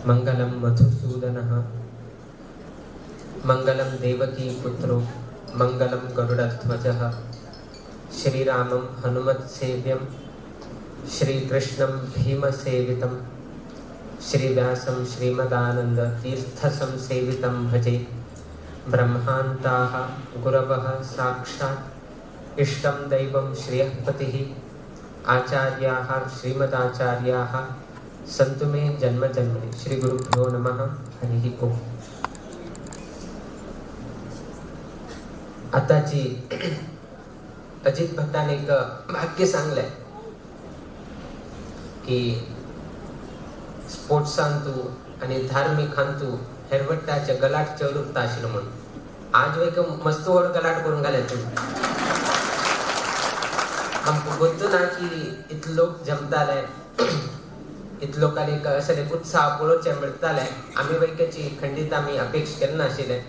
मंगलं मधुसूदनः, मंगलं देवकी पुत्रो, मंगलं गरुडध्वजः। श्रीरामं हनुमत्सेव्यं, श्रीकृष्णं भीमसेवितं, श्रीव्यासं श्रीमदानंद तीर्थसंसेवितं भजे। ब्रह्मान्ताः गुरवः साक्षात् इष्टं दैवं श्रियःपतिः, आचार्याः श्रीमदाचार्याः सन्तु मे जन्म जन्मनि। श्री गुरुभ्यो नमः। हरिः ओम। आताची अजित भट्टाने एक वाक्य सांगलंय की स्पोर्ट्सांतू आणि धार्मिकांतू हेरवट्टाचे गलाट चड उरता आशिल्लो म्हणून आज एक मस्त व्हड गलाट करून घाले तुम्ही। आमकां गोत्तू ना की इतले लोक जमताले, इतले लोकांनी एक अशें एक उत्साह पळोवचे मेळटाले। आमी वैक्याची खंडीत आमी अपेक्षा केन्ना आशिल्ले,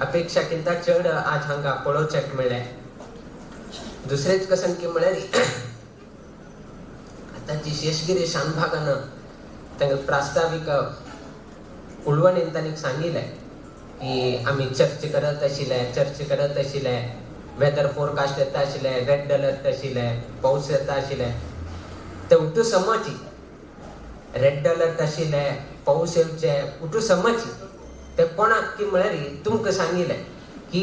अपेक्षा किंता चड आज हांगा पळोवच्याक मेळ्ळें। दुसरेच कसन की म्हळ्यार आतांची शेषगिरी शानभागान तांकां प्रास्तावीक उलोवणीन तांणी सांगिल्लें की आमी चर्च करत आशिल्ले, चर्च करत आशिल्ले, वेदर फोरकास्ट येता आशिल्लें, रेड अलर्ट आशिल्लें, पावस येता आशिल्लें। ते उठू समजी रेड अलर्ट आशिल्लें, पावस येवचे उठू समजी ते कोणाक की म्हळ्यार तुमकां सांगिल्लें की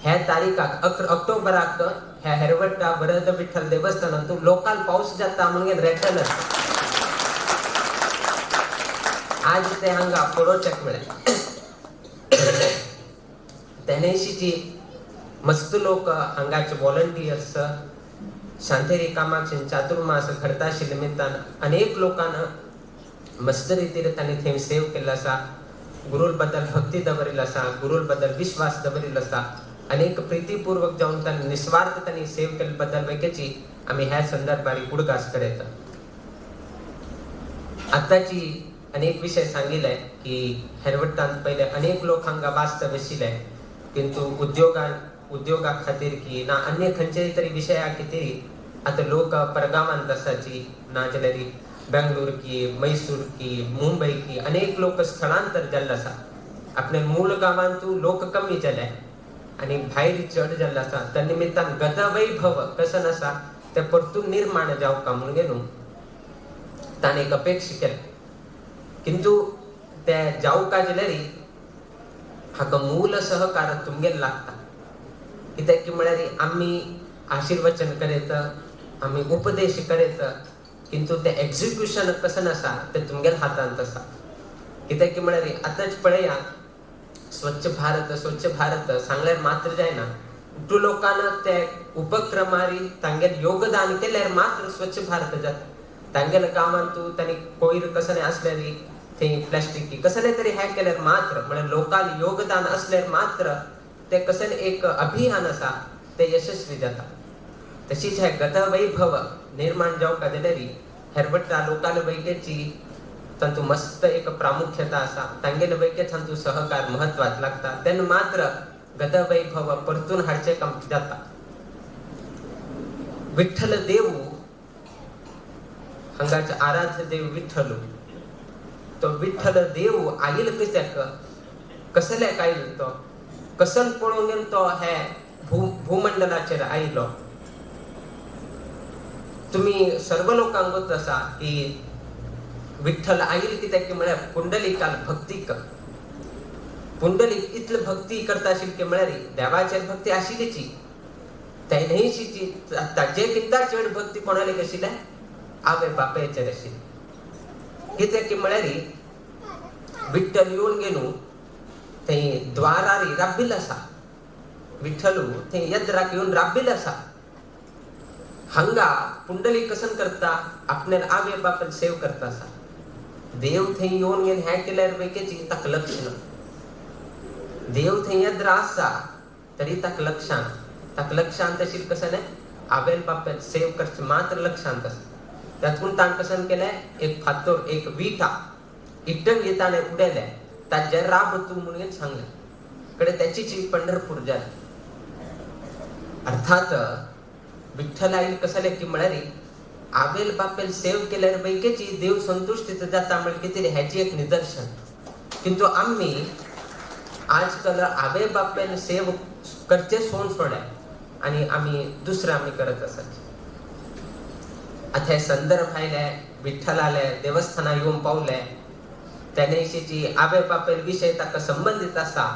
ह्या तारीखाक 11 ऑक्टोबराक ह्या हेरवट्टा वरद विठ्ठल देवस्थानांत लोकाल पावस जाता म्हणून रेड अलर्ट आज ते हांगा पळोवच्याक मेळ्ळें। तेनेशीची मस्त लोक हांगाचे वॉलंटियर्स शांतेरी कामाक्षी चातुर्मास घडता आशिल्ल्या निमित्तान अनेक लोकांना मस्त रितीन तांणी थंय सेव केल्लो आसा। गुरुल बद्दल भक्ती दवरिल्लो आसा, गुरुल बद्दल विश्वास दवरिल्लो आसा। अनेक प्रितीपूर्वक जावन तांणी निस्वार्थ तांणी सेव केल्ले बद्दल वैक्याची आमी ह्या संदर्भार उडगास करयता। आतांची अनेक विशय सांगिल्ले की हेरवट्टांत पयले अनेक लोक हांगा वास्तव आशिल्ले, किंतु उद्योगा खातीर की ना अन्य खंयच्याय तरी विशया खातीर आतां लोक परगावांत आसाची, ना जाल्यार बेंगलोर की, मैसूर की, मुंबई की अनेक लोक स्थलांतर जाल्ले आसा। आपल्या मूळ गांवांतू लोक कमी जाले आनी भायर चड जाल्ले आसा। त्या निमित्तान गतवैभव कसन आसा ते परतून निर्माण जावका म्हणून न्हू ताणें एक अपेक्षा केलें, किंतु ते जावका जाल्यार हाका मूल सहकार तुमगेर लागता। कित्याक की म्हळ्यार आमी आशीर्वचन करीत, आमी उपदेश करीत, किंतु ते एक्झिक्युशन कसन आसा ते तुमगेल हातांत आसा। कित्याक की म्हळ्यार आतांच पळया, स्वच्छ भारत स्वच्छ भारत सांगल्यार मात्र जायना, टू लोकांना ते उपक्रमारी तांगेल योगदान केल्यार मात्र स्वच्छ भारत जाता। तांगेल गांवांतू तांणी कोयर कसलें आसल्यार थंय प्लास्टीक कसलें तरी हें केल्यार मात्र, म्हळ्यार लोकाल योगदान आसल्यार मात्र ते कसलें एक अभियान आसा ते यशस्वी जाता। तशीच हे गतवैभव निर्माण जावका जाल्यार हेरवट्टा लोकाल वैक्याची तांतू मस्त एक प्रामुख्यता आसा। तांगेले वैक्याच तांतू सहकार महत्वाक लागता, तेन्ना मात्र गतवैभव परतून हाडचें काम जाता। विठ्ठल देव हांगाचे आराध्य देव विठ्ठल, तो विठ्ठल देव आयल कित्याक, कसल्याक आयल, तो कसन पळोवन गेलो तो हे भूमंडलाचेर आयलो। तुम्ही सर्व लोकांक गोत आसा की विठ्ठल आयल कित्याक की म्हळ्यार पुंडलिकाल भक्तीक, पुंडलीक इतले भक्ती करता आशिल्ली की म्हळ्यार देवाचेर भक्ती आशिल्लीची, तेन्हीशीची ताजे किंता चड भक्ती कोणाली आशिल्ले, आवय बापायचेर आशिल्ली। कित्याक की म्हळ्यार विठ्ठल येवन गेलो थंय द्वारारी राबिल्लो आसा, विठ्ठलू थंय यद्राक येवन राबिल्लो आसा। हांगा पुंडलीक कसन करता, आपल्या आवय बापायन सेव करता आसा। देव थंय येवन घेवन हें केल्यार वेकेची ताका लक्ष ना। देव थंय यद्रा आसा तरी ताका लक्षान, ताका लक्षान तशी कसं न्ही आवयन बापायन सेव करचें मात्र लक्षांत आसा। तातूंत ताणें कसन केलें, एक फातोर एक विटा इटंगी ताणें उडयलें, ताजेर राब तूं म्हणून सांगलें, कडे त्याची पंढरपूर जालें। अर्थात विठ्ठल आईल कसले की म्हळ्यार आवेल बापेल सेव केल्यार बैकेची देव संतुश्टीत जाता म्हळ्यार कितें ह्याची एक निदर्शन. किंतु आमी आजकाल आवे बापेल सेव करचे सोड सोडले आनी आमी दुसरें आमी करत आसात. आतां हे संदर्भ आयले, विठ्ठलाले देवस्थाना येवन पावले, त्यानेशीची आवे बापेल विशय ताका संबंदीत आसा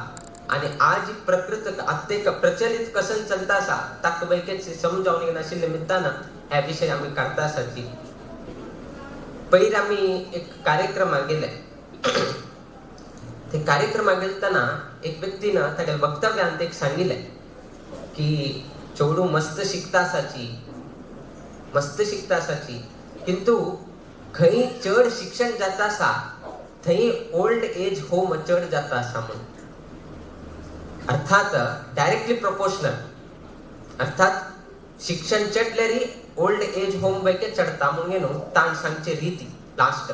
आनी आज प्रकृत आत्तेक प्रचलित कसन चलता आसा ताका बैकेच समजावन नाशिल्ले निमित्तान ह्या विशय आमी काडता आसाची. पयर आमी एक कार्यक्रमाक गेले. ते कार्यक्रमाक गेलतना एक व्यक्तीन तागेल्या वक्तव्यांत एक सांगिल्लें की चेडूं मस्त शिकता आसाची, मस्त शिकता आसाची, किंतु खंय चड शिक्षण जाता आसा थंय ओल्ड एज होम चड जाता आसा म्हणून. अर्थात डायरेक्टली प्रपोर्शनल, अर्थात शिक्षण चडल्यारी ओल्ड एज होम बैके चडता म्हणून न्हू ताण सांगचे रिती लास्ट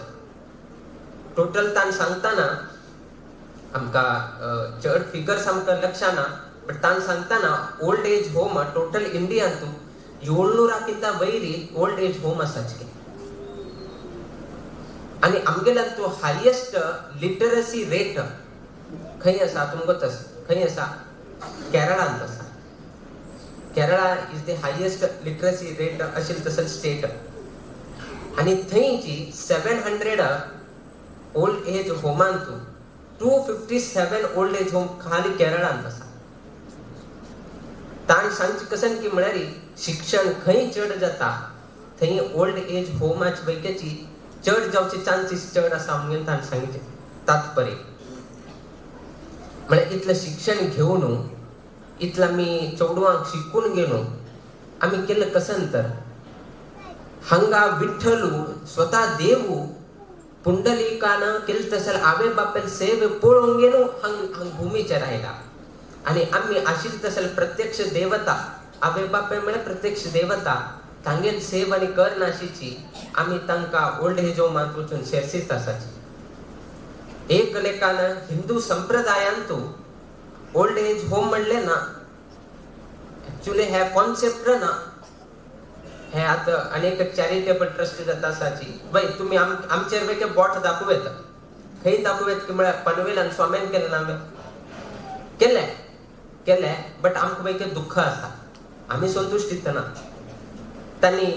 टोटल ताण सांगताना आमकां चड फिगर्स आमकां लक्षां ना, बट ताण सांगताना ओल्ड एज होम टोटल इंडियांतू 700ಕ್ಕಿಂತ वयरी ओल्ड एज होम आसाचे. आनी आमगेल्यान हायेस्ट लिटरसी रेट खंय आसा तुमकां आसा? खंय आसा? केरळांत आसा. Kerala is the highest literacy rate अशें तसो स्टेट आनी थंयची 700 ओल्ड एज होमांतू 257 ओल्ड एज होम खाली केरळांत आसा. ताण सांगचे कसन की म्हळ्यार शिक्षण खंय चड जाता थंय ओल्ड एज होमाची बैकेची चड जावचे चान्सीस चड आसा म्हणून ताणें सांगचें तात्पर्य. म्हळ्यार इतलें शिक्षण घेवन इतलें आमी चेडवांक शिकून घेवन आमी केल्लें कसन तर हांगा विठ्ठलू स्वता देवू पुंडलिकान केले तशें आवे बापेल सेवे पळोवन घेवन हांग हांग भुमीचेर आयला आनी आमी आशिल्ले तशें प्रत्यक्ष देवता आवे बापे म्हळ्यार प्रत्यक्ष देवता तांगेल सेव आनी कर नाशिची आमी तांकां ओल्ड एज होमांत वचून शेर्सीत आसाची. एक लेखान हिंदू संप्रदायांतू ओल्ड एज होम म्हणलें ना, एक्चुअली हे कॉन्सेप्ट ना. हे आतां अनेक चॅरिटेबल ट्रस्ट जाता आसाची बाय तुमी आमचेर बेगे बोट दाखोवं येता, खंय दाखोवं येता की म्हळ्यार पनवेलान स्वाम्यान केलें ना, आमी केलें केलें, बट आमकां बेगे दुख्ख आसा, आमी संतुश्टीत ना. तांणी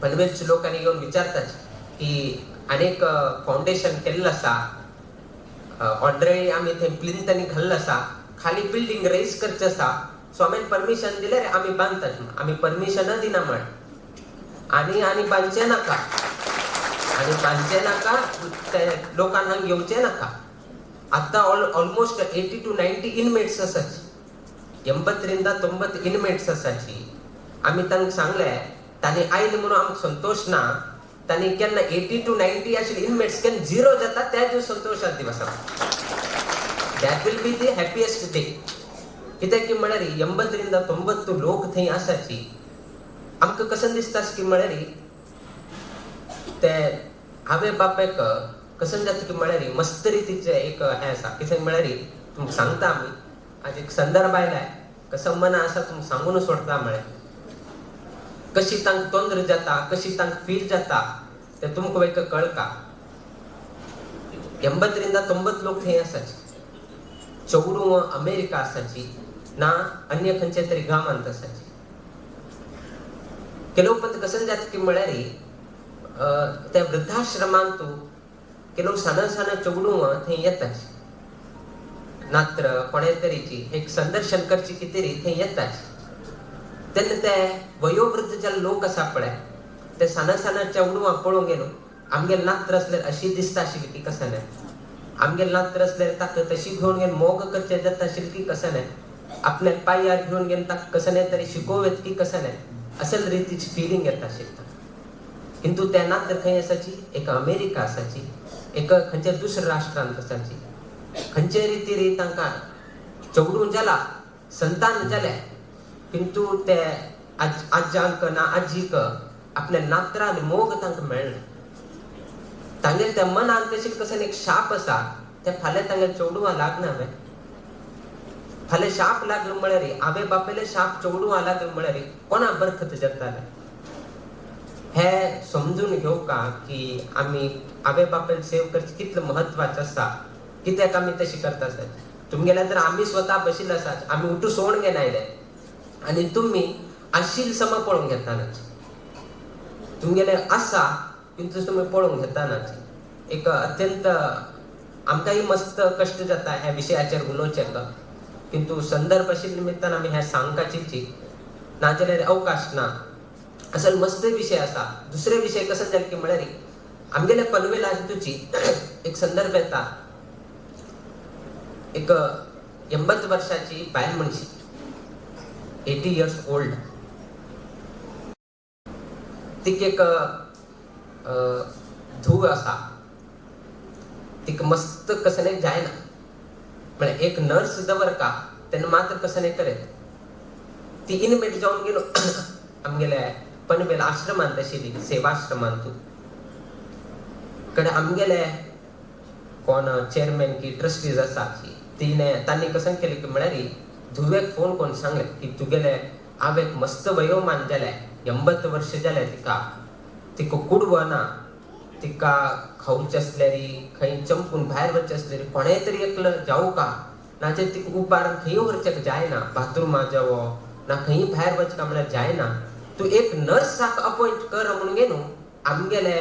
पनवेलच्या लोकांनी येवन विचारतात की अनेक फावंडेशन केल्लें आसा, ऑलरेडी आमी थंय प्लिंतांनी घाल्लें आसा, खाली बिल्डींग रेज करचें आसा, स्वाम्यान परमिशन दिल्यार आमी बांदतात, आमी परमिशन दिना म्हण आनी आनी बांदचें नाका, आनी बांदचें नाका, ते लोकांक हांगा येवचें नाका. आतां ऑलमोस्ट 80 टू 90 इनमेट्स आसाची, 80ರಿಂದ 90 इनमेट्स आसाची. आमी तांकां सांगलें तांणी आयले म्हणून आमकां संतोश ना, तांणी केन्ना 80 टू 90 आशिल्ले इनमेट्स केन्ना झिरो जाता त्या दिवस संतोशात दिवस, that will be the happiest day. कित्याक की म्हळ्यार 80ರಿಂದ 90 लोक थंय आसाची. आमकां कशें दिसता की म्हळ्यार ते आवय बापायक कशें जाता की म्हळ्यार मस्त रितीचें एक हें आसा. कितें म्हळ्यार तुमकां सांगता, आमी आज एक संदर्भ आयलाय, कसो मना आसा तुमकां सांगून सोडता. म्हळ्यार कशी तांकां तोंद्र जाता, कशी तांकां फील जाता ते तुमकां एक कळका. 80ರಿಂದ 90 लोक थंय आसाची, चेडूं अमेरिका आसाची ना अन्य खंयच्या तरी गांवांत आसाची. ಕೆಲವು ಪಂत कशें जाता की म्हळ्यार त्या वृद्धाश्रमांतू ಕೆಲವು ಸಣ್ಣ ಸಣ್ಣ चेडूं थंय येताची, नात्र कोणे तरेची एक संदर्शन करची कितें थंय येताची. तेन्ना ते वयोवृद्ध जे लोक आसा पळय ते सान सान चेडवां पळोवंक गेलो, आमगेर नात्र आसल्यार अशी दिसता आशिल्ली की कसं न्हय, आमगेर नात्र आसल्यार ताका तशी घेवन घेवन मोग करचें जाता आशिल्ली की कसं न्हय, आपल्या पांयार घेवन घेवन ताका कसं न्हय तरी शिकोवं येत की कसं न्हय, असल रितीची फिलिंग येता आशिल्ली. किंतु त्या नात्र खंय आसाची? एक अमेरिका आसाची, एक खंयच्या दुसऱ्या राष्ट्रांत आसाची. खंयचे रितीर तांकां चेडूं जाला, संतान जालें, किंतु ते आज्यांक ना आजीक आपल्या नात्रान मोग तांकां मेळना. तांगेर त्या मनान तशें कसं एक शाप आसा, ते फाल्यां तांगेर चेडवां लागना वे. फाल्यां शाप लागलो म्हळ्यार आवय बापायले शाप चेडवां लागलो म्हळ्यार कोणा बरखत जाताले. हे समजून घेवका की आमी आवय बापायन सेव करचें कितलें म्हत्वाचें आसा, कित्याक आमी तशी करता आसात. तुमगेल्या तर आमी स्वता बशिल्ले आसात, आमी उठू सोण घेना आयले आनी तुमी आशिल सम पळोवंक घेतानाच तुमगेले आसा किंतु तुमी पळोवंक घेतानाच. एक अत्यंत आमकांय मस्त कश्ट जाता ह्या विशयाचेर उलोवचें, किंतु संदर्भ आशिल्ले निमित्तान आमी ह्या सांगकाची नाजाल्यार अवकाश ना. असल मस्त विशय आसा. दुसरे विशय कसो जाले की म्हळ्यार आमगेले पनवेला तुची एक संदर्भ येता. एक 80 वर्षाची बायल मनशी, 80 इयर्स ओल्ड, तिका एक धूव आसा. तिका मस्त कसने जायना, म्हळ्यार एक नर्स दवरका तेन्ना मात्र कसने करेत. ती इनमेट जावन गेलो आमगेले पनवेल आश्रमांत आशिल्ली, सेवाश्रमांत. कडे आमगेले कोण चेअरमॅन की ट्रस्टीज आसा तिणे तांणी कसं केलें की म्हळ्यार धुवेक फोन करून सांगलें की तुगेले आवयक मस्त वयोमान जालें, 80 वर्ष जालें तिका, तिका कुडवना, तिका खावचें आसल्यार खंय चमकून भायर वचचें आसल्यार कोणें तरी एकलो जावं का, नाजाल्यार तिका उबारून खंय व्हरचें जायना, बाथरुमा जावो ना खंय भायर वचका म्हळ्यार जायना, तूं एक नर्साक अपॉयंट कर म्हणून गे न्हू आमगेले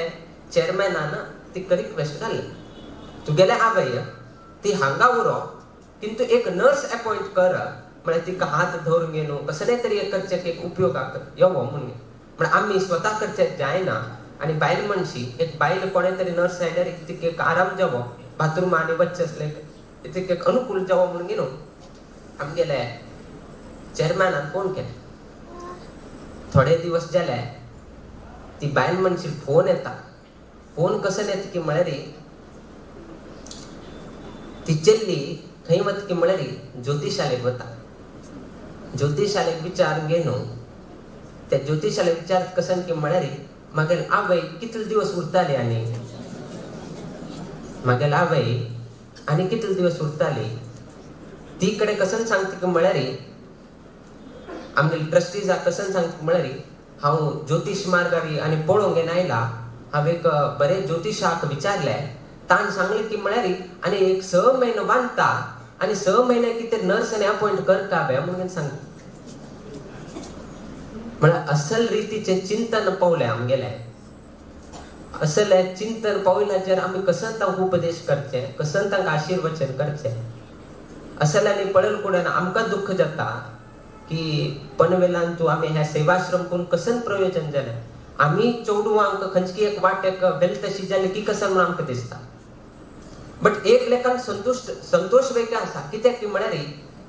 चेअरमॅनान तिका रिक्वेस्ट घाल्लें. तुगेले आवय ती हांगा उरो किंतु एक नर्स अपॉयंट कर, म्हळ्यार तिका हात धरून गे न्हू कसलें तरी एक करचें एक उपयोगाक येवो म्हणून. म्हळ्यार आमी स्वता करचें जायना आनी बायल मनशी एक बायल कोणें तरी नर्स आयल्यार तिका एक आराम जावो, बाथरुमा आनी वचचें आसलें तिका एक अनुकूल जावो म्हणून गे न्हू आमगेले चेअरमॅनान फोन केले. थोडे दिवस जाले ती बायल मनशी फोन येता. फोन कसो येता की म्हळ्यार ती चेल्ली खंय वता की म्हळ्यार ज्योतिशालेक वता. ज्योतिशालेक विचार घे न्हू, त्या ज्योतिशालेक विचार कसं की म्हळ्यार मागेल आवय कितले दिवस उरताली आनी मागेल आवय आनी कितले दिवस उरताली. ती कडेन कसं सांगता की म्हळ्यार आमगेले ट्रस्टीजा कसं सांगता म्हळ्यार हांव ज्योतिश मार्गारी आनी पळोवंक घेवन आयला, हांव एक बरें ज्योतिशाक विचारलें, ताणें सांगलें की म्हळ्यार आनी एक 6 म्हयनो बांदता आनी 6 म्हयने कितें नर्स आनी अपॉयंट करता बे म्हणून सांगता. म्हळ्यार असल रितीचें चिंतन पावलें आमगेलें. असल चिंतन पावयल्याचेर आमी कसं तांकां उपदेश करचें, कसं तांकां आशिर्वचन करचें. असल आनी पळयल कुडन आमकां दुख्ख जाता की पनवेलान तूं आमी ह्या सेवाश्रम करून कसन प्रयोजन जालें. आमी चेडवांक खंयची एक वाटेक वेल तशी जाली की कसं म्हणून आमकां दिसता. बट एक लेखान संतुश्ट संतोश वेगळो आसा, कित्याक की म्हळ्यार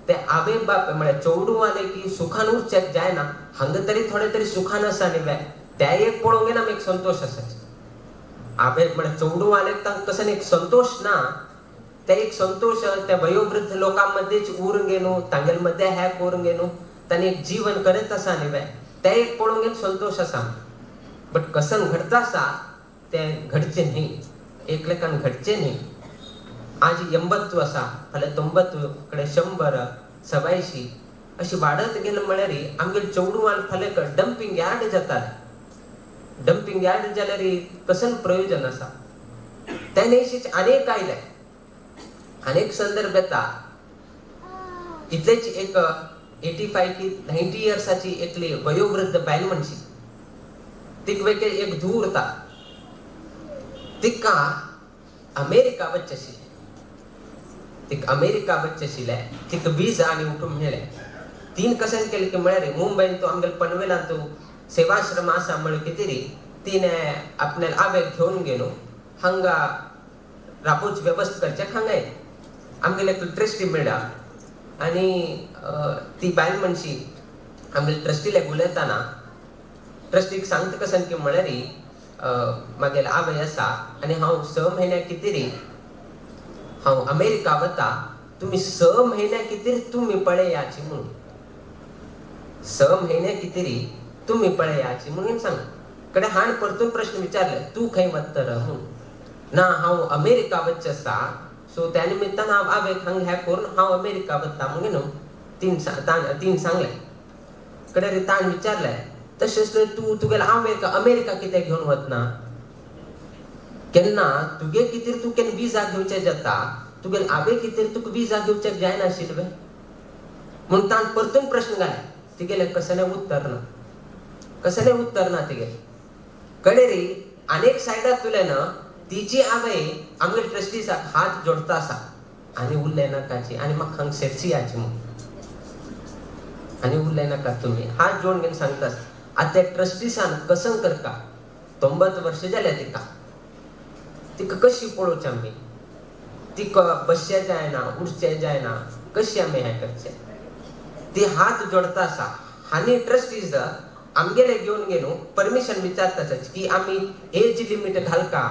ते आवय बाप म्हळ्यार चेडवाले की सुखान उरचें जायना, हांगा तरी थोडे तरी सुखान आसा न्ही वे, त्या एक पळोवंक गेल्यार एक संतोश आसा. आवय म्हळ्यार चेडवाले तांकां कसं एक संतोश ना, ते एक संतोश त्या वयोवृद्ध लोकां मध्येच उरूंक गे न्हू, तांगेले मध्ये हें करूंक गे न्हू, तांणी एक जीवन करत आसा न्ही वे, ते एक पळोवंक गेल्यार संतोश आसा. बट कसन घडता आसा तें घडचें न्ही, एक लेखान घडचें न्ही. आज 80 आसा, फाल्यां 90 कडेन 100 125 अशी वाडत गेले म्हळ्यार आमगेले चेडवान फाल्यां डंपींग यार्ड जातालें. डंपींग यार्ड जाल्यार कसन प्रयोजन आसा. त्या न्हयशीच अनेक आयले, अनेक संदर्भ येता. इतलेच एक 85 की 90 इयर्साची एकली वयोवृद्ध बायल मनशी, तिका वेगळे एक धूव उरता, तिका अमेरिका वचचें आशिल्लें, तिका अमेरिका वचचें आशिल्लें, तिका विजा आनी उठून मेळ्ळें. तीन कशें केलें की म्हळ्यार मुंबयन तो आमगेले पनवेलान तो सेवाश्रम आसा म्हळ्यार कितें री तिणें आपल्या आवयक घेवन गेलो हांगा राबोवची वेवस्था करच्याक हांगा येयलें. आमगेले ट्रस्टी मेळ्ळा आनी ती बायल मनशी आमगेले ट्रस्टीले उलयतना ट्रस्टीक सांगता कसं की म्हळ्यार मागेले आवय आसा आनी हांव 6 म्हयन्या कितें री हांव अमेरिका वता, तुमी 6 म्हयन्या कितें तुमी पळयाची म्हणून, 6 म्हयन्या कितें री तुमी पळयाची म्हणून सांग. कडे हाण परतून प्रश्न विचारले, तूं खंय वतर म्हणून, ना हांव अमेरिका वचचें आसा, सो त्या निमित्तान हांव आवयक हांगा हें करून हांव अमेरिका वता म्हणून न्हू तीन सांगलें. कडे रे ताण विचारलें, तशेंच तूं तुगेले आवयक अमेरिका कित्याक घेवन वतना? केन्ना तुगे कितें तूं केन्ना विजा घेवचे जाता, तुगेले आवय कितें तुका विजा घेवच्याक जायनाशिल्लें म्हूण ताण परतून प्रश्न घाले. तिगेलें कसलें उत्तर ना, कसलें उत्तर ना तिगेलें. कडेरी अनेक सायडांतल्यान तिची आवय आमगेले ट्रस्टीसाक हात जोडता आसा आनी उरलें नाकाची आनी म्हाका हांगा सेर्सियाची म्हूण आनी उरलें नाका तुमी हात जोडून घेवन सांगता. आतां त्या ट्रस्टीसान कसं करता, 90 वर्ष जाल्या तिका, तिका कशी पळोवची आमी? तिका बसचें जायना, उठचें जायना, कशी आमी हें करचें? ती हात जोडता आसा आनी ट्रस्टीज आमगेले घेवन घेवन परमिशन विचारता की आमी एज लिमीट घालका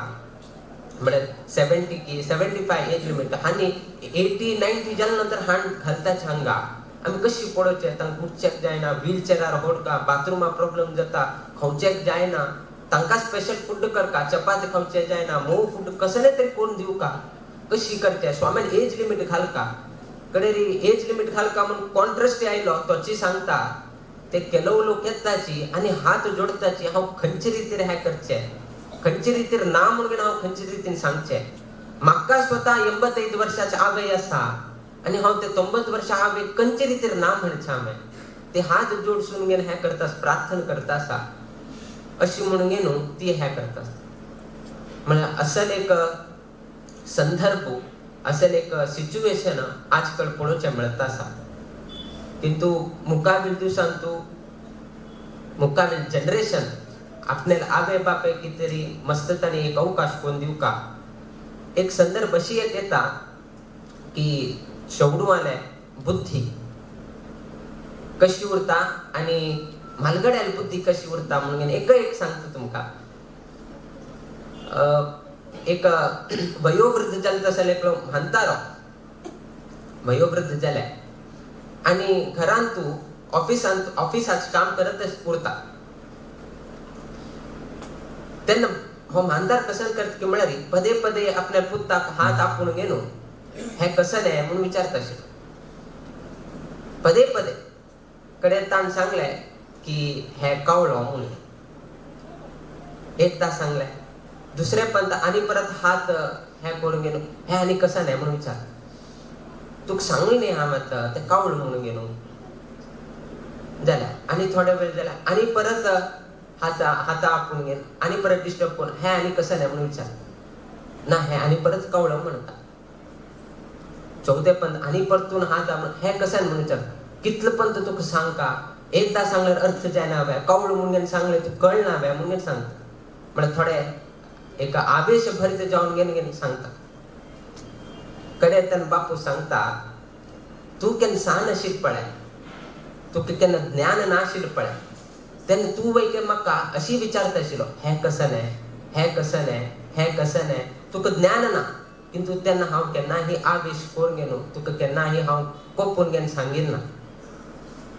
म्हळ्यार 70 की 75 एज लिमीट आनी 80 90 जाल्या नंतर हाण घालताच हांगा. आमी कशी पळोवचें? तांकां उठचेक जायना, व्हीलचेरार होडका, बाथरुमा प्रॉब्लम जाता, खावचेक जायना, तांकां स्पेशल फूड करका, चपाती खावचे जायना, मोव फूड कसलें तरी करून दिवका, कशी करचें? स्वामीन एज लिमीट घालका. कडेरी एज लिमीट घालका म्हूण कोण ट्रस्टी आयलो तोची सांगता ते ಕೆಲವು लोक येताची आनी हात जोडताची. हांव खंयचे रितीर हें करचें, खंयचे रितीर ना म्हणून हांव खंयचे रितीन सांगचें? म्हाका स्वता 85 वर्साचे आवय आसा आनी हांव ते 90 वर्सां आवय खंयचे रितीर ना म्हणचें हांवें? ते हात जोडसून घेवन हें करता, प्रार्थना करता आसा अशी म्हणून घेवन ती हें करता. म्हळ्यार असल एक संदर्भ, असल एक सिच्युएशन आजकाल पळोवचें मेळता आसा. किंतु मुखावेल दिवसान तूं मुखावेल जनरेशन आपल्याला आवय बापाय कितरी मस्त तांणी एक अवकाश करून दिवका. एक संदर्भ अशी एक येता की शेवडूवाले बुद्धी कशी उरता आनी म्हालगड्याल बुद्धी कशी उरता म्हणून एक एक सांगता तुमकां. एक वयोवृद्ध जालें तसो एकलो म्हांतारो वयोवृद्ध जाले आनी घरांत तूं ऑफिसांत ऑफिसाचें काम करत उरता. तेन्ना हो म्हांतार कसं करता की म्हळ्यार पदे पदे आपल्या पुताक हात आपूण घेवन हें कसलें म्हणून विचारता अशें पदे पदे. कडेन ताण सांगलें की हें कवळो म्हणून एकदां सांगलें, दुसरे पंत आनी परत हात हें करून घेवन हें आनी कसं न्हय म्हणून विचार. तुका सांगलें न्ही हांव आतां तें कावळ म्हणून घेवन जाल्यार आनी थोडे वेळ जाल्यार आनी परत हाता हाता आपूण घेवन आनी परत डिस्टर्ब करून हें आनी कसं न्हय म्हणून विचार. ना हें आनी परत कवळो म्हणटा. चवथे पंत आनी परतून हात हें कसं म्हणून विचार. कितलो पंत तुका सांगका, एकदां सांगल्यार अर्थ जायना व्हय, कवळ म्हणून सांगलें तुका कळना व्हय म्हणून सांगता. म्हळ्यार थोडे एक आवेश भरीत जावन घेवन घेवन सांगता. कडे तेन्ना बापू सांगता तूं केन्ना सान आशिल्लें पळय, तुका केन्ना ज्ञान नाशिल्लें पळय, तेन्ना तूं वय म्हाका अशी विचारता आशिल्लो हें कसं न्हय, हें कसं न्हय, हें कसं न्हय. तुका ज्ञान ना किंतु तेन्ना हांव केन्नाही आवेश करून घेवन तुका केन्नाही हांव कोपून घेवन सांगील ना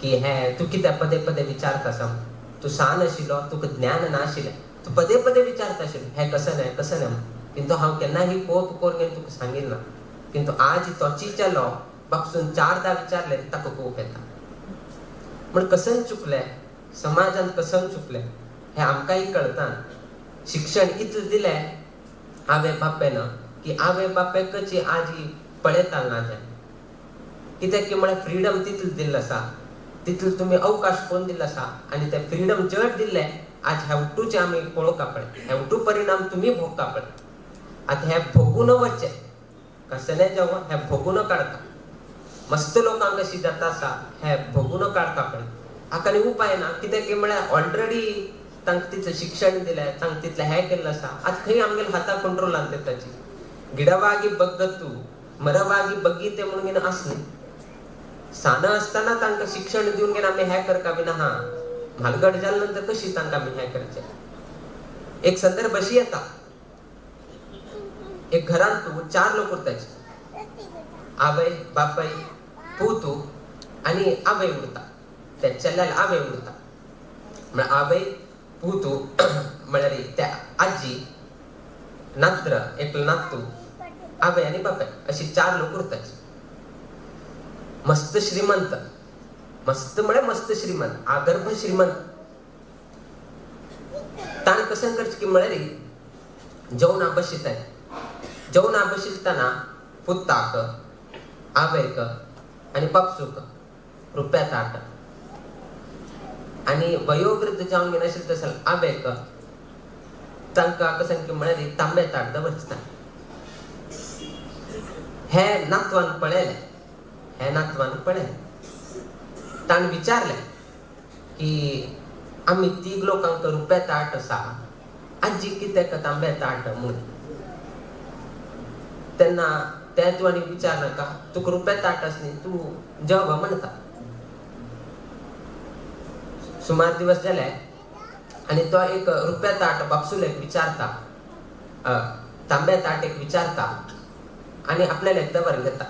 की हें तूं कित्याक पदे पदे विचारता आसा. तूं सान आशिल्लो, तुका ज्ञान नाशिल्लें, तूं पदे पदे विचारता आशिल्लो हें कसं न्हय, कसं न्हय, किंतु हांव केन्नाही कोप करून घेवन तुका सांगील ना. किंतु आज तोची चलो बापसून चारदां विचारले ताका कोप येता. म्हण कसन चुकलें समाजान, कसन चुकलें हें आमकांय कळटा. शिक्षण इतलें दिलें आवय बापायन की आवय बापायकची आजी पळयता ना जाय. कित्याक की म्हळ्यार फ्रिडम तितलें दिल्लें आसा, तितलो तुमी अवकाश करून दिल्लो आसा आनी ते फ्रिडम चड दिल्ले आज हेवटूचे आमी पळोवंक पळय, हेवटू परिणाम तुमी भोगता पळय. आतां हें भोगून वचचें कसलें जावं हें भोगून काडता. मस्त लोकांक अशी जाता आसा हें भोगून काडता पळय. हाका आनी उपाय ना. कित्याक की म्हळ्यार ऑलरेडी तांकां तितलें शिक्षण दिलें, तांकां तितलें हें केल्लें आसा. आतां खंय आमगेल्या हाता कंट्रोलान ते ताची गिडವಾಗಿ बग्गतू मरವಾಗಿ बग्गीते म्हणून आसलें. सान आसतना तांकां शिक्षण दिवन घेवन आमी हें करका बी ना. हा म्हालगड जाल्या नंतर कशी तांकां आमी हें करचें? एक संदर्भ अशी येता, एक घरांत चार लोक उरताचे, आवय बापाय पूतू आनी आवय उरता. त्या चल्याला आवय उरता. म्हळ्यार आवय पूतू म्हळ्यार त्या आजी नात्र एकलो नातू आवय आनी बापाय अशी चार लोक उरताचे. मस्त श्रीमंत, मस्त म्हळ्यार मस्त श्रीमंत, आगर्भ श्रीमंत. कशें करचें की म्हळ्यार जेवणा बशिताय, जेवणा बशितना पुताक, आवयक आनी बापसूक रुप्या ताट आनी वयोवृद्ध जावन घेवन आशिल्ले तशें आवयक तांकां कशें की म्हळ्यार तांबे ताट दवरता. हे नातवान पळयलें, हे नातवान पळयलें, ताणें विचारलें की आमी तीग लोकांक रुप्या ताट आसा, आजी कित्याक तांबे ताट म्हूण. तेन्ना त्या तूं आनी विचार नाका, तुका रुप्या ताट आसा न्ही, तूं जेव म्हणटा. सुमार दिवस जाले आनी तो एक रुप्या ताट बापसूल एक विचारता, तांब्या ताट एक विचारता आनी आपल्याला एक दवर घेता.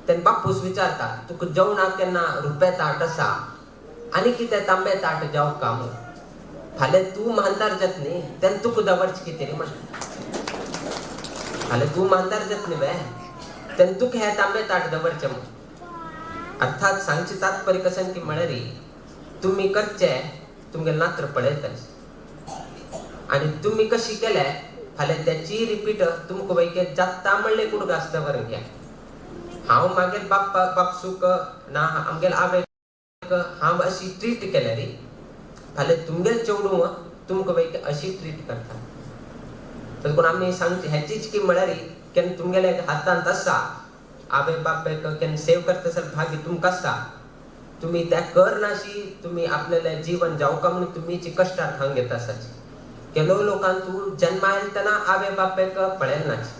तेन्ना बापूस विचारता, तुका जेवणाक केन्ना रुप्या ताट आसा आनी कितें तांबे ताट जेवका का म्हूण. फाल्यां तूं मानदार जात न्ही तेन्ना तुका दवरचें कितें रे म्हण. फाल्यां तूं मानदार जात न्ही वे तेन्ना तुका हें तांबे ताट दवरचें म्हूण. अर्थात सांगचें तात्पर्य कशें की म्हळ्यार तुमी करचें तुमगेलें नात्र पळयतलें आनी तुमी कशी केले फाल्यां त्याची रिपीट तुमकां वैके जाता म्हणलें कुडगास दवर घ्या. हांव मागीर बाप्पा बापसूक ना आमगेले आवयक हांव अशी ट्रीट केल्या रे, फाल्यां तुमगेले चेडूं तुमकां वैके अशी ट्रीट करता. तर कोण आमी सांगचे हेचीच की म्हळ्यार केन्ना तुमगेले हातांत आसा आवय बापायक केन्ना सेव करता जाल्यार भाग्य तुमकां आसा. तुमी त्या करनाशी तुमी आपल्याले जीवन जावका म्हणून तुमीची कश्टार खावन घेता आसाची. ಕೆಲವು लोकांक तूं जन्मायतना आवय बापायक पळयनाची,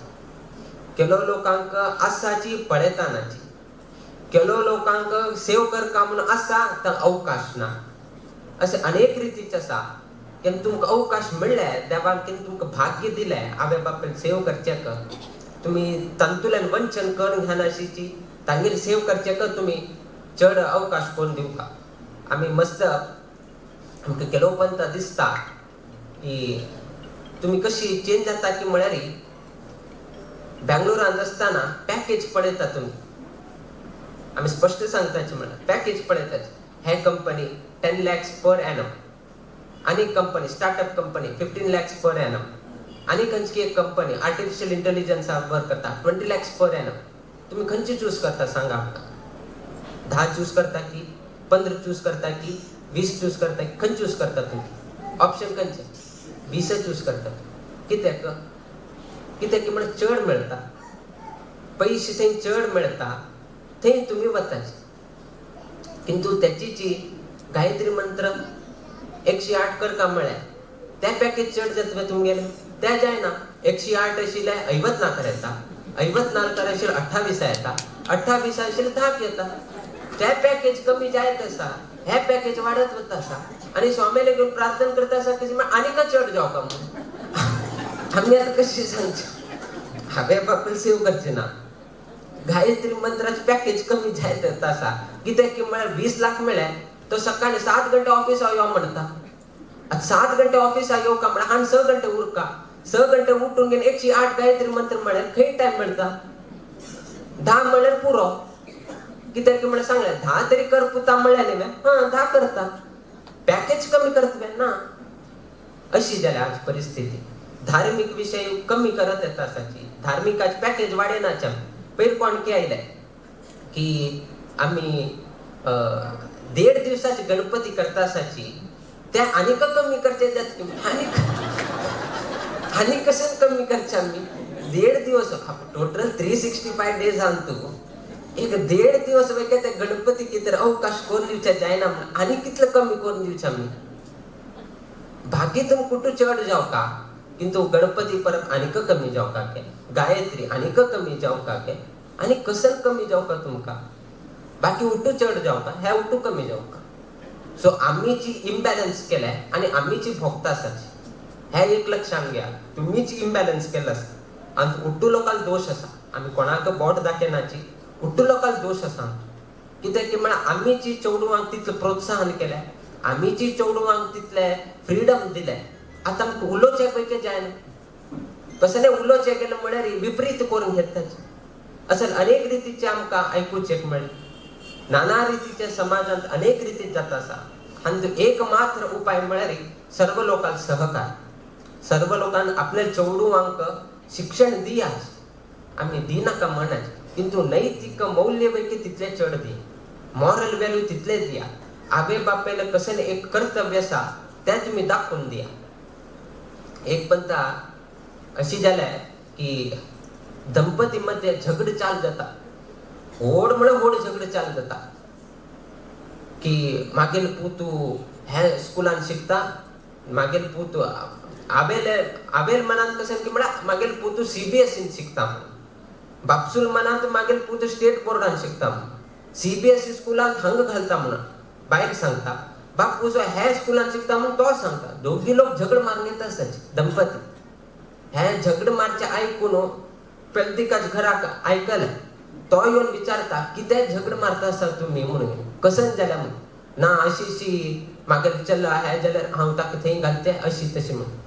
ಕೆಲವು लोकांक आसाची पळयता नाची, ಕೆಲವು लोकांक सेव करका म्हणून आसा तर अवकाश ना. अशें अनेक रितीचे आसा. केन्ना तुमकां अवकाश मेळ्ळे देवान, केन्ना तुमकां भाग्य दिलें आवय बापायन सेव करचेक, तुमी तांतूल्यान वंचन करून घेनाशीची तांगेर सेव करचेक तुमी चड अवकाश कोण दिवका. आमी मस्त आमकां ಕೆಲವು पंत दिसता की तुमी कशी चेंज जाता की म्हळ्यार बेंगलोरांत आसतना पॅकेज पळयता तुमी. आमी स्पश्ट सांगताचे म्हळ्यार पॅकेज पळयतात. हे कंपनी 10 lakhs per annum, आनी company startup company 15 lakhs per annum, आनी खंयची एक कंपनी आर्टिफिशियल इंटेलिजन्सार वर्क करता 20 lakhs per annum. तुमी खंयची चूज करता सांगा आमकां? 10 चूज करता की 15 चूज करता की 20 चूज करता की खंय चूज करता तुमी? ऑप्शन खंयचे? 20 चूज करता. कित्याक? कित्याक की म्हळ्यार चड मेळटा पयशे, थंय चड मेळटा थंय तुमी वताचे. किंतु त्याची जी गायत्री मंत्र 108 करका म्हळ्यार त्या पॅकेज चड जातलें तुमगेलें, त्या जायना. 108 आशिल्ले ऐवत नाकर येता, ऐवत नाकर आशिल्ले 28 येता, 28 आशिल्ले 10 येता. त्या पॅकेज कमी जायत आसा, हे पॅकेज वाडत वता आसा. आनी स्वामीले घेवन प्रार्थना करता आसा की आनीक चड जावका म्हणून. आमी आतां कशी सांगचें? हांवें बापूल सेव करचें ना. गायत्री मंत्राचे पॅकेज कमी जायत येता आसा. कित्याक की म्हळ्यार 20 लाख मेळ्ळे तो सकाळी 7 घंटे ऑफिसाक यो म्हणटा. आतां 7 घंटे ऑफिसाक येवका म्हळ्यार आनी 6 घंटे उरका, 6 घंटे उठून घेवन 108 गायत्री मंत्र म्हळ्यार खंय टायम मेळटा? 10 म्हळ्यार पुरो. कित्याक की म्हळ्यार सांगलें 10 तरी कर पुता म्हळ्यार न्ही, हां 10 करता, पॅकेज कमी करतले ना. अशी जाल्या आज परिस्थिती. धार्मीक विशय कमी करत येता आसाची, धार्मिकाचे पॅकेज वाडयनाचे. पयर कोण की आयले की आमी 1.5 दिवसाचे गणपती करता आसाची, ते आनीक कमी करचे जातले. आनीक आनी कशें कमी करचे आमी? 1.5 दिवस टोटल 365 डेज आहा तूं, एक 1.5 दिवस वय ते गणपती कितें अवकाश करून दिवचे जायना म्हण आनी कितले कमी करून दिवचे आमी? बाकी तुम कुठू चड जावका, किंतु गणपती परब आनीक कमी जावका के, गायत्री आनीक कमी जावका के, आनी कसन कमी जावका तुमकां? बाकी उठू चड जावका, हे उठू कमी जावका. सो आमीची इम्बॅलन्स केले आनी आमीची भोगता आसाची, हे एक लक्षात घ्या. तुम्हीच इम्बॅलन्स केलं आसा आनी उट्टू लोकांक दोश आसा. आमी कोणाक बोट दाखयनाची, उट्टू लोकांक दोश आसा. कित्याक की म्हळ्यार आमीची चेडवांक तितलें प्रोत्साहन केलें, आमीची चेडवांक तितलें फ्रिडम दिलें. आतां आमकां उलोवचें पैकी जायना, कसलें उलोवचें गेलें म्हळ्यार विपरीत करून घेतात. अशें अनेक रितीचे आमकां आयकुचें मेळ्ळें. नाना रितीचे समाजांत अनेक रितीन जाता आसा. आनी एक मात्र उपाय म्हळ्यार सर्व लोकांक सहकार. सर्व लोकांक आपल्या चेडवांक शिक्षण दियाच, आमी दिनाका म्हणच, किंतु नैतिक मौल्य पैकी तितले चड दी, मॉरल व्हॅल्यू तितले दिया. आवय बापायला कशें एक कर्तव्य आसा तें तुमी दाखोवन दिया. एक पंथा अशी जाल्या की दंपती मध्ये झगड चाल जाता, व्हड म्हळ्यार व्हड झगड चाल जाता की मागील पूत हे स्कुलान शिकता, मागील पूत आबेले आबेल मनांत कशें की म्हळ्यार मागील पूत सीबीएसईन शिकता म्हणून, बापसूल मनांत मागील पूत स्टेट बोर्डान शिकता म्हणून, सीबीएसई स्कुलांत हांगा घालता म्हणून बायल सांगता, बापूस हे स्कुलान शिकता म्हणून तो सांगता. दोगी लोक झगड मारून येता आसता दंपती. हे झगड मारचे आयकून पेल्दिकाच घराक आयकलें, तो येवन विचारता कितें झगड मारता आसा तुमी म्हणून, कसन जाल्या म्हणून. ना अशी अशी मागीर चल्ला हे जाल्यार हांव ताका थंय घालते अशी तशी म्हणून.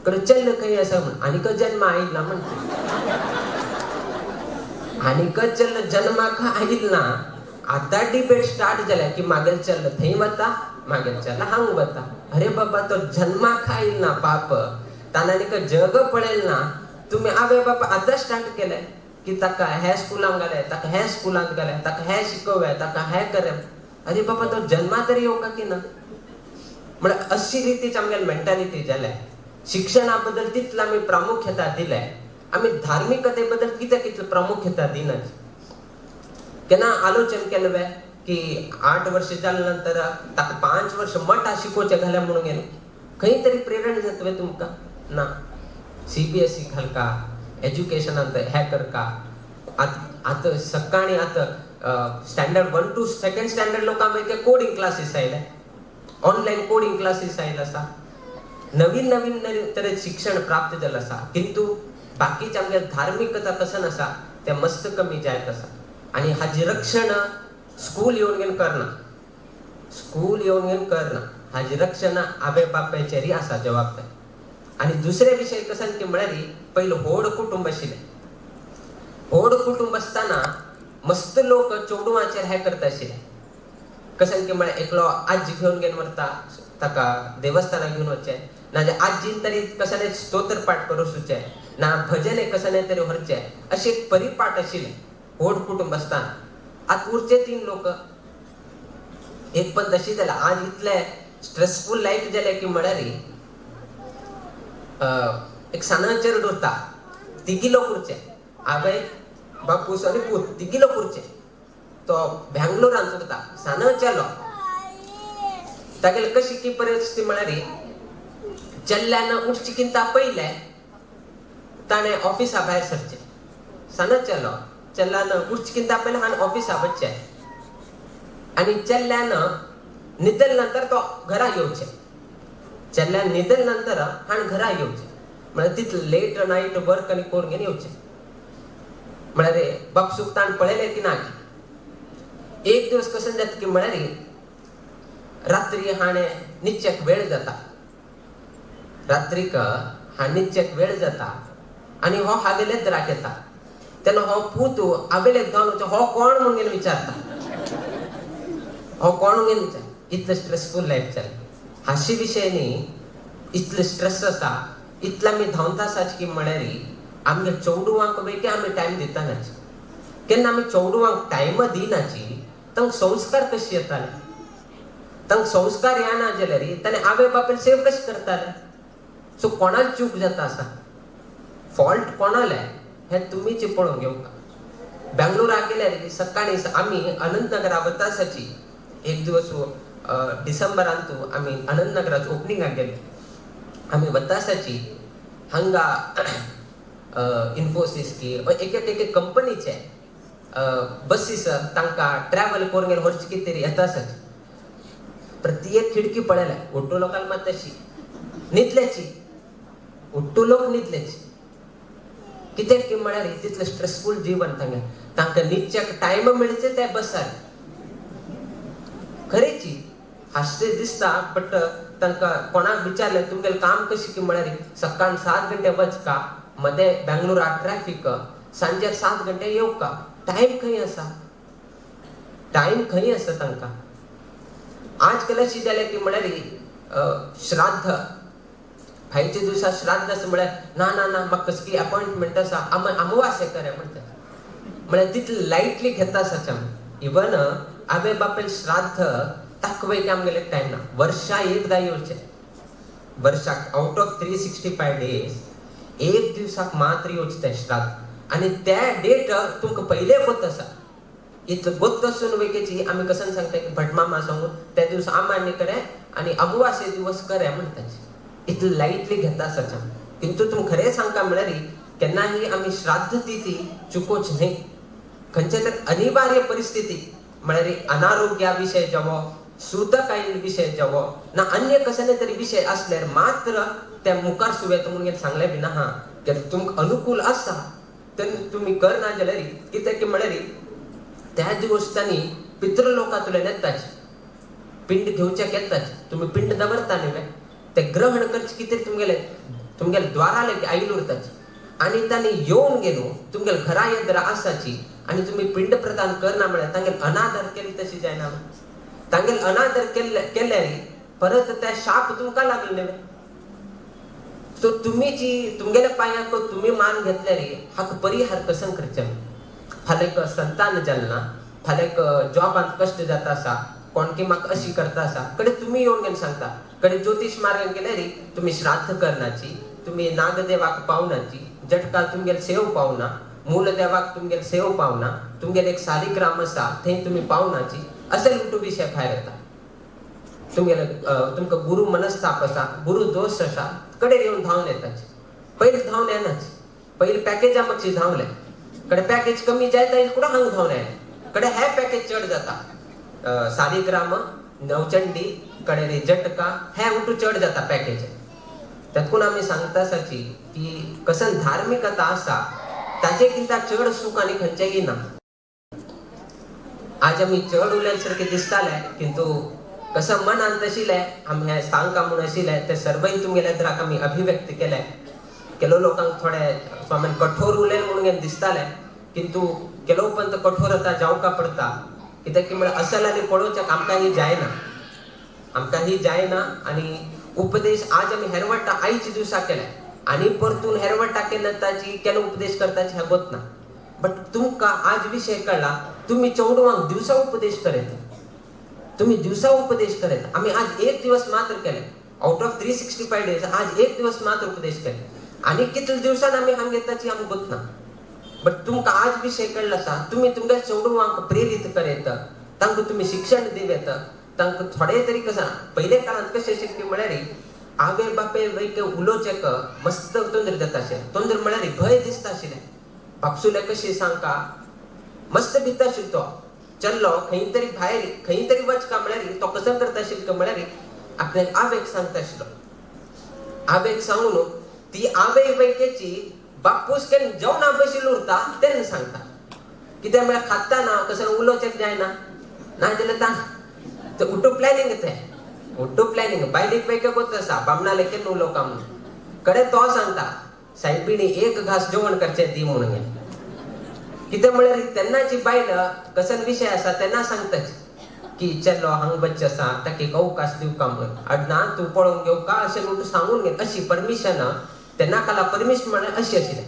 कडे चल्ल खंय आसा म्हणून, आनीक जन्म आयला म्हणटा, आनीक चल्ल जन्माक आयल ना. आतां डिबेट स्टार्ट जाल्या की मागीर चल्ल थंय वता, मागीर चल्ल हांग वता. अरे बाबा तो जन्माक आयल ना पाप, ताणें आनीक जग पळयल ना. तुमी आवय बापा आतां स्टार्ट केलें की ताका हे स्कुलांत घाले, ताका हे स्कुलांत घाले, ताका हे शिकोवया, ताका हे करे. अरे बाबा तो जन्मा तरी येवका की ना. म्हळ्यार अशी रितीची आमगेली मेंटालिटी जाल्या. शिक्षणा बद्दल तितली आमी प्रामुख्यता दिल्या, आमी धार्मिकते बद्दल कित्याक कितली प्रामुख्यता दिना. केन्ना आलोचन केलें वे की 8 वर्ष जाल्या नंतर ताका 5 वर्ष मठा शिकोवचें घालें म्हणून गेलें, खंय तरी प्रेरणा जातलें तुमकां ना. सीबीएसई घालका, एज्युकेशनांत हें करका. आतां सकाळीं आतां स्टँडर्ड 1 to 2nd standard लोकांक मागीर कोडिंग क्लासीस आयले, ऑनलायन कोडिंग क्लासीस आयले आसा, नवीन नवीन तरेन शिक्षण प्राप्त जालें आसा. किंतु बाकीचे आमगे धार्मिकता कसन आसा तें मस्त कमी जायत आसा. आनी हाजी रक्षण स्कूल येवन घेवन करना, स्कूल येवन घेवन करना, हाजी रक्षण आवय बापायचेरय आसा जबाबदारी. आनी दुसरे विशय कसन की म्हळ्यार पयलीं व्हड कुटुंब आशिल्लें, व्हड कुटुंब आसतना मस्त लोक चेडवांचेर हें करता आशिल्ले. कशें की म्हळ्यार एकलो आजी घेवन घेवन व्हरता ताका देवस्थानाक घेवन वचचें, नाजाल्यार आजीन तरी कशें स्तोत्र पाठ करूं सुचें ना, भजन कशें तरी व्हरचें, अशें एक परिपाठ आशिल्लें व्हड कुटुंब आसतना. आतां उरचे 3 लोक. एक पण तशी जाल्या आज इतलें स्ट्रेसफूल लायफ जालें की म्हळ्यार एक साना चेरड उरता, तिगी लोक उरचे, आवय बापूस आनी पूत तिगी लोक उरचे. तो बँगलोरांत उरता, साना चेलो. तागेली कशी की परिस्थिती म्हळ्यार चेल्ल्यान उठची किंता पयलें ताणें ऑफिसा भायर सरचें. साना चेलो, चेल्ल्यान उठची किंता पयलें हाणें ऑफिसा वचचें आनी चेल्ल्यान न्हिदले नंतर तो घरा येवचें, चेल्ल्यान न्हिदले नंतर हाणें घरा येवचें. म्हळ्यार तितलें लेट नायट वर्क आनी करून घेवन येवचें. म्हळ्यार बापसूक ताणें पळयलें की ना. एक दिवस कशें जाता की म्हळ्यार रात्री हाणें न्हिदच्याक वेळ जाता, रात्रीक हा न्हिदच्याक वेळ जाता आनी हो हागेले दराक येता. तेन्ना हो पूत आबेलेक धांवन हो कोण म्हणून विचारता, हो कोण म्हणून विचार. इतलें स्ट्रेसफूल लायफ जालें. हाशी विशय न्ही, इतलें स्ट्रेस आसा, इतलें आमी धांवता आसाच की म्हळ्यार आमगे चेडवांक पैकी आमी टायम दितानाच. केन्ना आमी चेडवांक टायम दिनाची तांकां संस्कार कशे येताले, तांकां संस्कार येना जाल्यार ताणें आवय बापायन सेव कशें करताले. सो कोणाक चूक जाता आसा, फॉल्ट कोणाले हें तुमीच पळोवंक घेवका. बेंगलोराक गेल्यार सकाळीं आमी अनंतनगरा वता आसाची. एक दिवस डिसेंबरांत आमी अनंतनगराच ओपनिंगाक गेले. आमी वता आसाची हांगा इन्फोसीस की एक एक एक कंपनीचे बसीस तांकां ट्रॅवल करून गेले व्हरचे कितें तरी येता आसाची. प्रत्येक खिडकी पळयल्या उट्टू लोकांक मात तशी न्हिदल्याची, उट्टू लोक न्हिदल्याची. कित्याक की म्हळ्यार तितलें स्ट्रेसफूल जीवन तांगे, तांकां न्हिदच्याक टायम मेळचे ते बसार. खरेची हांसते दिसता बट तांकां कोणाक विचारलें तुमगेलें काम कशें की म्हळ्यार सकाळ 7 घंटे वचका, मदें बेंगलोराक ट्रॅफीक, सांजे 7 घंटे येवका, टायम खंय आसा, टायम खंय आसा तांकां. आज काल अशी जाल्या की म्हळ्यार श्राद्ध फायच्या दिवसा श्राद्ध आसा म्हळ्यार ना ना ना म्हाका कसली अपॉयंटमेंट आसा, अमावास्या करे म्हणटा. म्हळ्यार तितले लायटली घेता आसाच आमी. इवन आवय बापायल श्राद्ध ताकवय आमगेले टायम ना, वर्षा एकदां येवचें, वर्षाक आउट ऑफ 365 डेज एक दिवसाक मात्र येवचें तें श्राद्ध. आनी त्या डेट तुमकां पयले गोत आसा, इतलो गोत आसून वयकेची आमी कसन सांगता की भटमामा सांगून त्या दिवस आमान्य करे आनी अमावास्ये दिवस करे म्हणटाचे, इतले लायटली घेता आसाच आमी. किंतु तुमकां खरें सांगता म्हळ्यार केन्नाही आमी श्राद्ध तिथी चुकोच न्हय. खंयचे तर अनिवार्य परिस्थिती म्हळ्यार अनारोग्या विशय जावो, सुतकायीन विशय जावो ना अन्य कसले तरी विशय असल्यार मात्र त्या मुखार सुवेत म्हणून सांगलें बी ना. हा कित्याक तुमकां अनुकूल आसा तेन्ना तुमी करना जाल्यार कित्याक की म्हळ्यार त्या दिवस तांणी पितृलोकांतल्यान येताच, पिंड घेवच्याक येताच, तुमी पिंड दवरता न्ही ते ग्रहण करचे कितें तुमगेले तुमगेले द्वारा लेगीत आयल उरताच. आनी तांणी येवन गेलो तुमगेले घरा येदरा आसाची आनी तुमी पिंड प्रदान करना म्हळ्यार तांगेले अनादर केले तशी जायना. तांगेले अनादर केल्यार परत त्या शाप तुमकां लागले न्ही. सो तुमी जी तुमगेल्या पांयाक तुमी मान घेतल्यार हाका परिहार कसं करचें. फाल्यां संतान जालें ना, फाल्यां जॉबांत कश्ट जाता आसा, कोणकी म्हाका अशी करता आसा, कडे तुमी येवन घेवन सांगता. कडे ज्योतिश मार्गान केल्यार तुमी श्राद्ध करनाची, तुमी नागदेवाक पावनाची, जटका तुमगेले सेव पावना, मूलदेवाक तुमगेले सेव पावना, तुमगेले एक सालिग्राम आसा थंय तुमी पावनाची, अशें लुटू विशय भायर येता. तुमगेले तुमकां गुरु मनस्ताप आसा, गुरु दोश आसा, कडे येवन धांवन येताच. पयलीं धांवन येनाच, पयलीं पॅकेजा मातशी धांवले, कडे पॅकेज कमी जायत येईल कुठं हांग धांवन येयले, कडे हे पॅकेज चड जाता, सालिग्राम नवचंडी कडे जटका हे उठू चड जाता पॅकेज. तातूंत आमी सांगता आसाची की कसन धार्मिकता आसा ताजे किंता चड सूख आनी खंयचेंय ना. आज आमी चड उलयले सारकें दिसतालें, किंतु कसं मनान तशिलें आमी हें सांगका म्हूण आशिल्लें तें सर्वय तुमगेल्या द्राक आमी अभिव्यक्त केलें. केलो लोकांक थोडे स्वामीन कठोर उलयलें म्हणून दिसतालें, किंतु केलो पंत कठोरता जावका पडटा. कित्याक की म्हळ्यार असल आनी पळोवच्याक आमकां ही जायना, आमकां ही जायना. आनी उपदेश आज आमी हेरवटा आयच्या दिवसा केले आनी परतून हेरवटा केन्ना ताची केन्ना उपदेश करताची हें गोत ना. बट तुमकां आज विशय कळ्ळा, तुमी चेडवांक दिवसा उपदेश करयत, तुमी दिवसा उपदेश करयत. आमी आज एक दिवस मात्र केले, आउट ऑफ 365 डेज आज एक दिवस मात्र उपदेश केले आनी कितले दिवसान आमी हांग येताची आमकां गोत ना. बट तुमकां आज विशय कळ्ळो आसा, तुमी तुमच्या चेडवांक प्रेरीत करयत, तांकां तुमी शिक्षण दिवयत, तांकां थोडे तरी कसं पयले काळांत कशें आशिल्लें की म्हळ्यार आवय बापाय वयक उलोवचेक मस्त तोंदर जाता अशें, तोंदर म्हळ्यार भंय दिसता आशिल्लें. बापसुले कशी सांगका मस्त भिता आशिल्लो तो चल्लो खंय तरी भायर खंय तरी वचका म्हळ्यार तो कसो करता आशिल्लो म्हळ्यार आपल्याक आवयक सांगता आशिल्लो. आवयक सांगून ती आवय वयकेची बापूस केन्ना जेवणा बशिल्लो उरता तेन्ना सांगता. कित्याक म्हळ्यार खाता ना कसं उलोवचें जायना, ना जाल्यार ते उठू प्लॅनिंग तें उठू प्लॅनिंग बायलेक वयके गोत आसा बामणाले केन्ना उलोवका म्हणून कडे तो सांगता सायबिणी एक घास जेवण करचें दी म्हणून. कितें म्हळ्यार तेन्नाची बायल कसन विशय आसा तेन्ना सांगताच की चलो हांग बच्चे आसा ताका एक अवकाश दिवका म्हणून, आड ना तूं पळोवन घेवका अशें म्हणून सांगून घे अशी परमिशन तेन्ना काला परमिशन म्हळ्यार अशी आशिल्लें.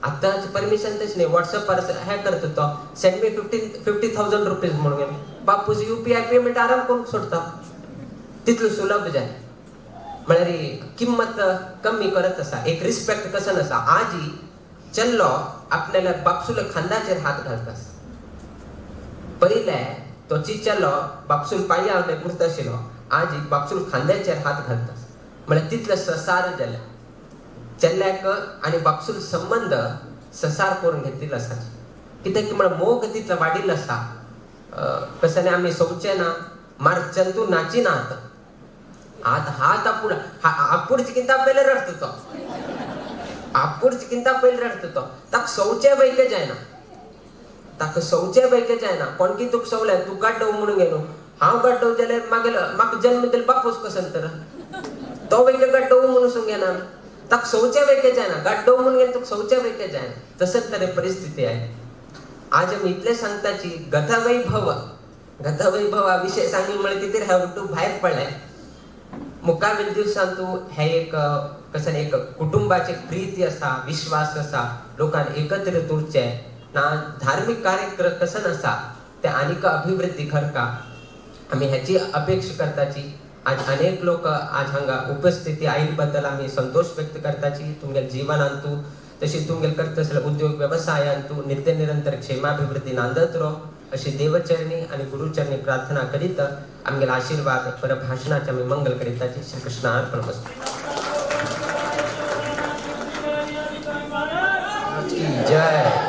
आतांच परमिशन तशें न्ही, वॉट्सएपार हें करता तो सेंड मी 50,000 रुपीज म्हणून बापूस UPI payment आराम करूंक सोडता, तितलो सुलभ जालें. म्हळ्यार किंमत कमी करत आसा, एक रिस्पेक्ट कसन आसा. आजी चल्लो आपल्याला बापसुल्या खांदाचेर हात घालता. पयले तो चेलो बापसूल पांया उरता आशिल्लो, आजी बापसूल खांद्याचेर हात घालता. म्हळ्यार तितले ससार जाले चेल्ल्याक आनी बापसूल संबंद ससार करून घेतिल्लो आसा. कित्याक की म्हळ्यार मोग तितलो वाडिल्लो आसा. कसं आमी सोंपचे ना मार्चन तूं नाची ना आतां आतां हात आपूण आपूण पयले रडटा तो, आपूण चिकिंता पयले रडटा तो. ताका सोवचे बैके जायना, ताका सोवचे बैके जायना. कोण की तुका सोवलें तूं गाड्डो म्हणून गेलो, हांव गाड्डो जाल्यार मागीर म्हाका जन्म दिलो बापूस कसो तर तो बैके गाड्डो म्हणून सूंग घेना. ताका सोवचे बैके जायना, गाड्डो म्हणून गेलो तुका सोवचे बैके जायना. तसंच तरे परिस्थिती आहे. आज आमी इतलें सांगताची गतवैभव, गतवैभवा विशय सांगून म्हळ्यार कितें ह्या तूं भायर पडलें. मुखावेल दिवसान तूं हे एक कसन एक कुटुंबाचे प्रीती आसा, विश्वास आसा, लोकांक एकत्रित उरचे ना, धार्मीक कार्यक्रम कसन आसा ते आनीक अभिवृद्धी करका आमी ह्याची अपेक्षा करताची. आज अनेक लोक आज हांगा उपस्थिती आयिल्ले बद्दल आमी संतोष व्यक्त करताची. तुमगेले जीवनांतू तशी तुमगेले करता आसले उद्योग व्यवसायांतू नित्य निरंतर क्षेमाभिवृद्धी नांदत रो अशी देवचरणी आणि गुरुचरणी प्रार्थना करीत आमगेले आशीर्वाद पर भाषणाचे आमी मंगल करीताची. श्रीकृष्ण अर्पण वस्तू की जय.